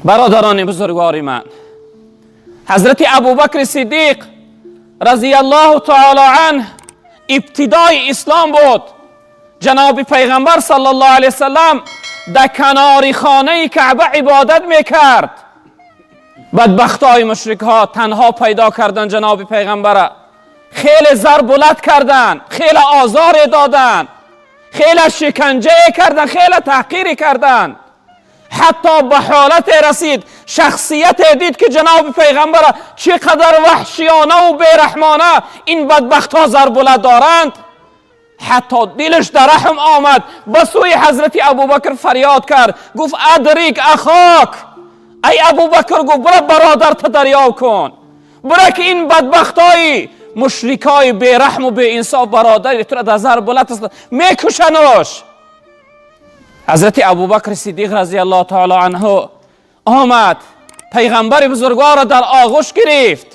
Бародарони бузургвори ман, ҳазрати Абубакри Сиддиқ разияллоҳу таоло анҳ ибтидои ислом буд. Ҷаноби пайғамбар саллаллоҳу алайҳи васаллам дар канори хонаи Каъба ибодат мекард. Бадбахтҳои мушрикҳо танҳо пайдо кардан ҷаноби пайғамбара, хеле зарбулат карданд, хеле озоре доданд, хеле шиканҷае карданд, хеле таҳқире карданд. Ҳатто ба ҳолате расид, шахсияте дид, ки ҷаноби пайғамбара чӣ қадар ваҳшиёнаву бераҳмона ин бадбахтҳо зарбулат доранд. Ҳатто дилаш дар раҳм омад, ба сӯи ҳазрати Абубакр фарёд кард, гуфт: «أدرك أخاك». Ай Абубакр, гуфт, бура бародарта дарёб кун, бура, ки ин бадбахтҳои мушрикои бераҳму беинсоф бародари тура дар зарбулат аст, мекушануш. Ҳазрати Абубакри Сиддиқ разияллоҳу таоло анҳу омад, пайғамбари бузургворро дар оғӯш гирифт,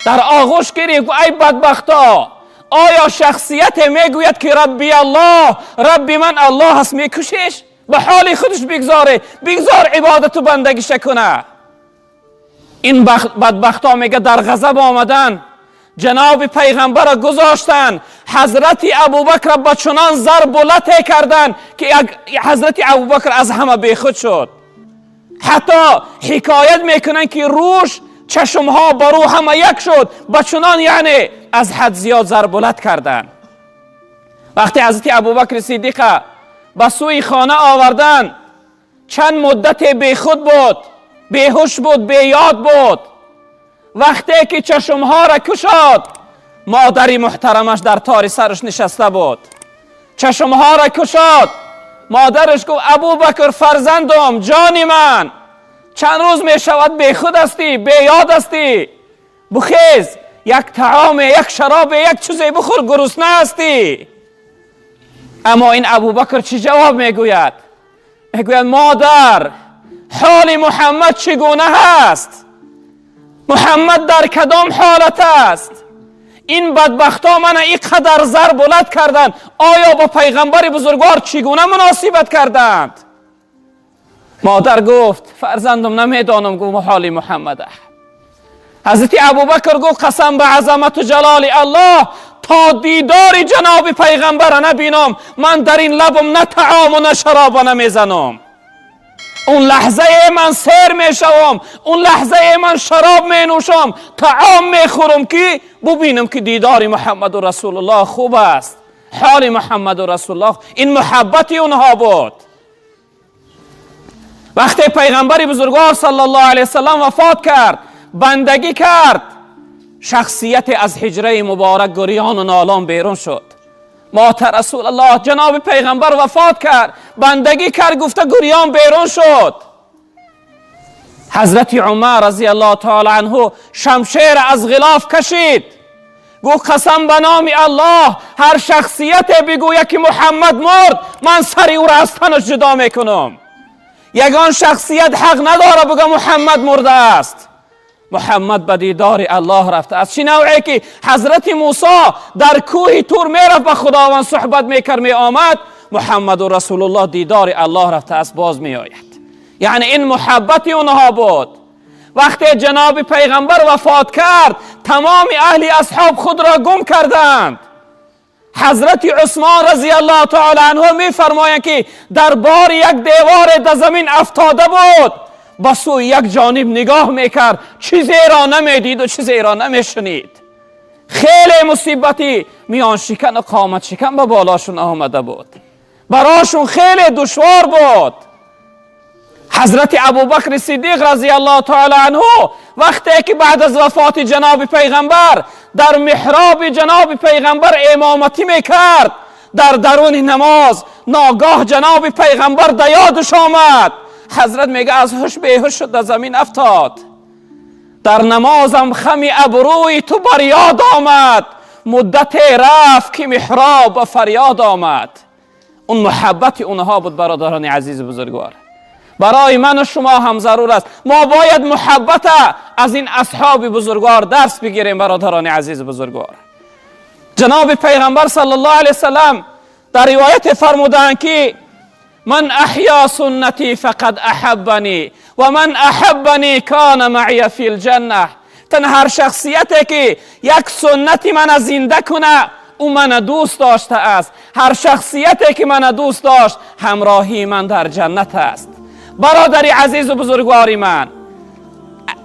дар оғӯш гирифт. Ай бадбахто, оё шахсияте мегӯяд, ки «Рабби Аллоҳ», Рабби ман Аллоҳ аст, мекушиш? Ба ҳоли худаш бигзоре, бигзор ибодату бандагиша куна. Ин бадбахто, мега, дар ғазаб омадан, ҷаноби пайғамбарро гузоштанд, ҳазрати Абубакра ба чунон зарбу лате карданд, ки ҳазрати Абубакр аз ҳама бехуд шуд. Ҳатто ҳикоят мекунанд, ки рӯш, чашмҳо ба рӯ ҳама як шуд, ба чунон, яъне аз ҳад зиёд зарбулат карданд. Вақте ҳазрати Абубакри Сиддиқа ба сӯи хона оварданд, чанд муддате бехуд буд, беҳуш буд, беёд буд. Вақте ки чашмҳоро кушод, модари муҳтарамаш дар тори сараш нишаста буд. Чашмҳоро кушод, модараш гуфт: «Абубакр, фарзандум, ҷони ман, чанд рӯз мешавад бехуд ҳастӣ, беёд ҳастӣ. Бухез, як таоме, як шаробе, як чизе бихӯр, гурусна ҳастӣ». Аммо ин Абубакр чӣ ҷавоб мегӯяд? Мегӯяд: «Модар, ҳоли Муҳаммад чӣ гуна ҳаст? Муҳаммад дар кадом ҳолат аст? Ин бадбахтҳо мана ин қадар зарбулат карданд, оё ба пайғамбари бузургвор чӣ гуна муносибат карданд?» Модар гуфт: «Фарзандум, намедонам», гуфт, «ҳоли Муҳаммада». Ҳазрати Абубакр гуфт: «Қасам ба азамату ҷалоли Аллоҳ, то дидори ҷаноби пайғамбара набинам, ман дар ин лабам на таому, на шароба намезанам. Он лаҳзае ман сер мешавам, он лаҳзае ман шароб менӯшам, таом мехӯрам, ки бубинам, ки дидори Муҳаммаду Расулуллоҳ хуб аст, ҳоли Муҳаммаду Расулуллоҳ». Ин муҳаббати онҳо буд. Вақте пайғамбари бузургвор саллаллоҳу алайҳи васаллам вафот кард, бандагӣ кард, шахсияте аз ҳиҷраи муборак гирёну нолон берун шуд. «مات رسول الله», ҷаноби пайғамбар вафот кард, бандагӣ кард, гуфта гирён берун шуд. Ҳазрати Умар разияллоҳу таоло анҳу шамшер аз ғилоф кашид, гуфт: «Қасам ба номи Аллоҳ, ҳар шахсияте бигӯяд, ки Муҳаммад мурд, ман сари ӯро аз танаш ҷудо мекунам. Ягон шахсият ҳақ надорад бигӯ Муҳаммад мурдааст. Муҳаммад ба дидори Аллоҳ рафтааст. Чӣ навъе ки ҳазрати Мусо дар кӯҳи Тур мерафт, ба Худованд суҳбат мекард, меомад, Муҳаммаду Расулуллоҳ дидори Аллоҳ рафтааст, боз меояд». Яъне ин муҳаббати онҳо буд. Вақте ҷаноби пайғамбар вафот кард, тамоми аҳли асҳоб худро гум карданд. Ҳазрати Усмон разияллоҳу таоло анҳу мефармоянд, ки дар бори як деворе дар замин афтода буд, ба сӯи як ҷониб нигоҳ мекард, чизеро намедиду чизеро намешунид. Хеле мусибати миёншикану қоматшикан ба болошон омада буд, барошон хеле душвор буд. Ҳазрати Абубакри Сиддиқ разияллоҳу таоло анҳу вақте ки баъд аз вафоти ҷаноби пайғамбар дар меҳроби ҷаноби пайғамбар имоматӣ мекард, дар даруни намоз ногоҳ ҷаноби пайғамбар да ёдаш омад. Ҳазрат мега, аз ҳуш беҳуш шуд, дар замин афтод. «Дар намозам хами абрӯи ту бар ёд омад, муддате рафт, ки меҳроб ба фарёд омад». Он муҳаббати онҳо буд. Бародарони азизу бузургвор, барои ману шумо ҳам зарур аст, мо бояд муҳаббата аз ин асҳоби бузургвор дарс бигирем. Бародарони азизу бузургвор, ҷаноби пайғамбар саллаллоҳу алайҳи васаллам дар ривояте фармудаанд, ки من احیا سنتی فقد احبنی و من احبنی کان معی فی الجنه. تن هر شخصیتی که یک سنتی من زنده کنه او من دوست داشته است. هر شخصیتی که من دوست داشت همراهی من در جنت است. برادر عزیز و بزرگوار من،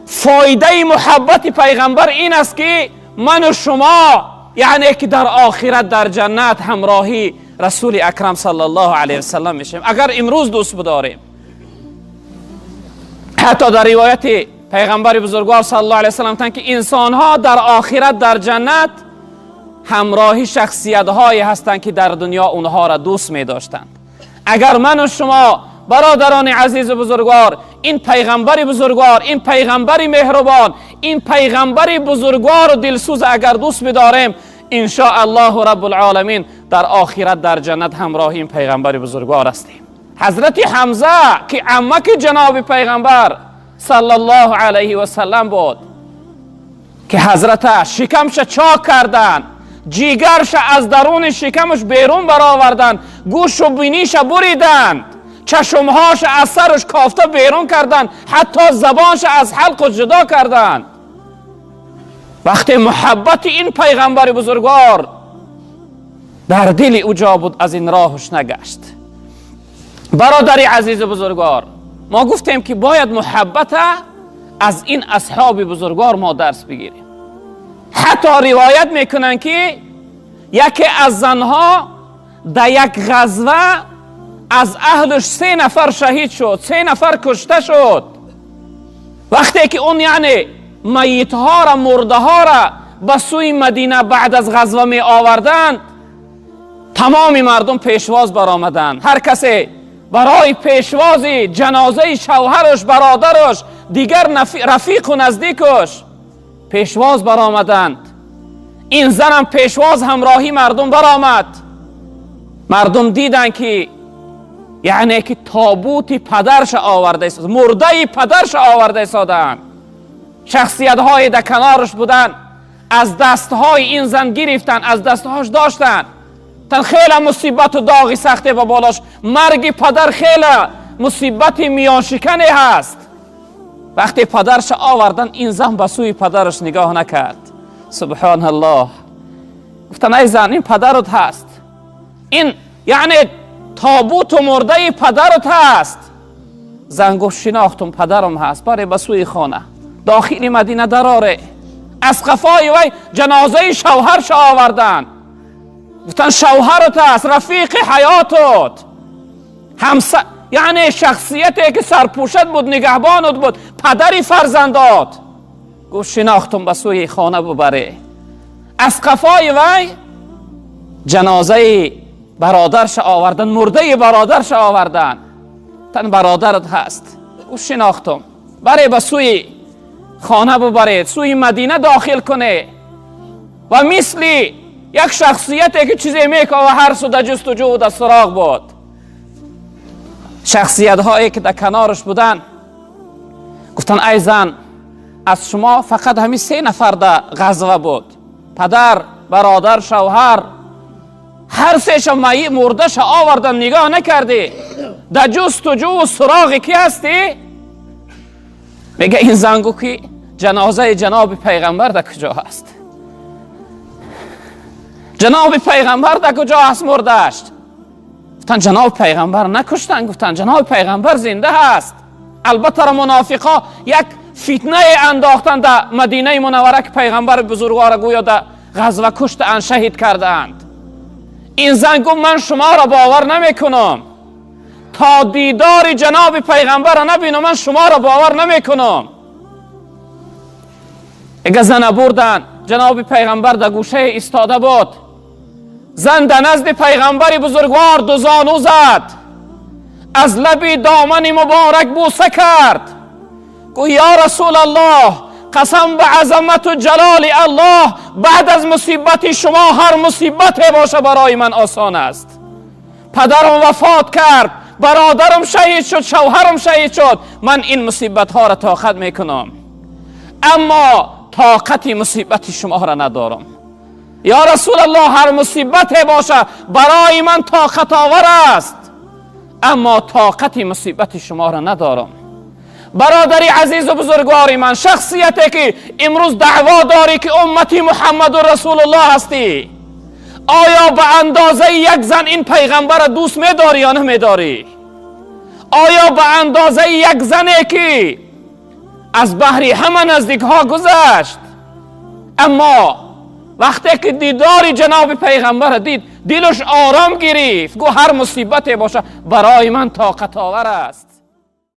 فایده محبت پیغمبر این است که من و شما یعنی که در آخرت در جنت همراهی رسول اکرم صلی الله علیه وسلم میشیم اگر امروز دوست بداریم. حتی در روایت پیغمبر بزرگوار صلی الله علیه وسلم تن که انسان ها در آخرت در جنت همراهی شخصیت هایی هستند که در دنیا اونها را دوست می داشتند. اگر من و شما برادران عزیز و بزرگوار این پیغمبر بزرگوار، این پیغمبر مهربان، این پیغمبر بزرگوار و دلسوز اگر دوست بداریم، ان شاء الله رب العالمین در آخرت در جنت همراهی این پیغمبر بزرگوار هستیم. حضرت حمزه که عمک جناب پیغمبر صلی الله علیه و سلم بود که حضرت شکمش چاک کردند، جیگرش از درون شکمش بیرون برآوردند، گوش و بینیش بریدند، چشمهاش از سرش کافته بیرون کردند، حتی زبانش از حلق جدا کردند. وقتی محبت این پیغمبر بزرگوار در دل او جا بود از این راهش نگشت. برادر عزیز بزرگوار، ما گفتیم که باید محبت از این اصحاب بزرگوار ما درس بگیریم. حتی روایت میکنن که یکی از زنها در یک غزوه از اهلش 3 نفر شهید شد، 3 نفر کشته شد. وقتی که اون یعنی میت ها را، مرده ها را به سوی مدینه بعد از غزوه می آوردند، تمام مردم پیشواز برآمدند. هر کسی برای پیشواز جنازه شوهرش، برادرش، دیگر رفیق و نزدیکش پیشواز برآمدند. این زنم پیشواز همراهی مردم برآمد. مردم دیدند که یعنی که تابوت پدرش آورده است، مرده پدرش آورده ایستادند. شخصیت های در کنارش بودند، از دستهای این زن گرفتن، از دستهاش داشتند. تن خیلی مصیبت و داغی سخته و بالاش، مرگ پدر خیلی مصیبت میان شکنی هست. وقتی پدرش آوردن این زن به سوی پدرش نگاه نکرد. سبحان الله. گفتن ای زن، این پدرت هست، این یعنی تابوت و مرده پدرت هست. زن گفت شناختم پدرم هست، باره به سوی خانه داخل مدینه دراره. از قفای وی جنازه شوهرش آوردن. گفتن شوهرت هست، رفیق حیاتت، یعنی شخصیتی که سرپوشت بود، نگهبانت بود، پدری فرزندات. گفت شناختم، به سوی خانه ببره. از قفای وی جنازه برادرش آوردن، مرده برادرش آوردن. تن برادرت هست. گفت شناختم، بره به سوی خانه ببرید، سوی مدینه داخل کنه. و مثلی یک شخصیتی که چیزی میکه و هر سو در جستجو و در سراغ بود. شخصیت هایی که در کنارش بودن گفتن ای زن، از شما فقط همین 3 نفر در غزوه بود، پدر، برادر، شوهر. هر سهش مردش آوردن، نگاه نکردی، در جستجو و سراغ کی هستی؟ میگه این زن گفت که جنازه جناب پیغمبر در کجا هست؟ جناب پیغمبر در کجا هست مردش؟ گفتن جناب پیغمبر نکشتن، گفتن جناب پیغمبر زنده هست. البته منافقا یک فتنه انداختن در مدینه منوره که پیغمبر بزرگوار گویا در غزوه کشتند، شهید کردند. این زن گفت من شما را باور نمیکنم، تا دیدار جناب پیغمبر را نبینم من شما را باور نمیکنم. اگه زن بردن، جناب پیغمبر در گوشه ایستاده بود. زن در نزد پیغمبر بزرگوار دو زانو زد، از لب دامن مبارک بوسه کرد. گفت یا رسول الله، قسم به عظمت و جلال الله، بعد از مصیبت شما هر مصیبت باشه برای من آسان است. پدرم وفات کرد، برادرم شهید شد، شوهرم شهید شد، من این مصیبت ها را طاقت میکنم، اما طاقت مصیبت شما را ندارم. یا رسول الله، هر مصیبت باشه برای من طاقت آور است، اما طاقت مصیبت شما را ندارم. برادری عزیز و بزرگوار من، شخصیتی که امروز دعوا داری که امتی محمد رسول الله هستی، آیا به اندازه یک زن این پیغمبر را دوست میداری یا نمیداری؟ آیا به اندازه یک زنی که از بحری همه نزدیک ها گذشت، اما وقتی که دیدار جناب پیغمبر دید دلش آرام گرفت، گو هر مصیبتی باشه برای من طاقت آور است.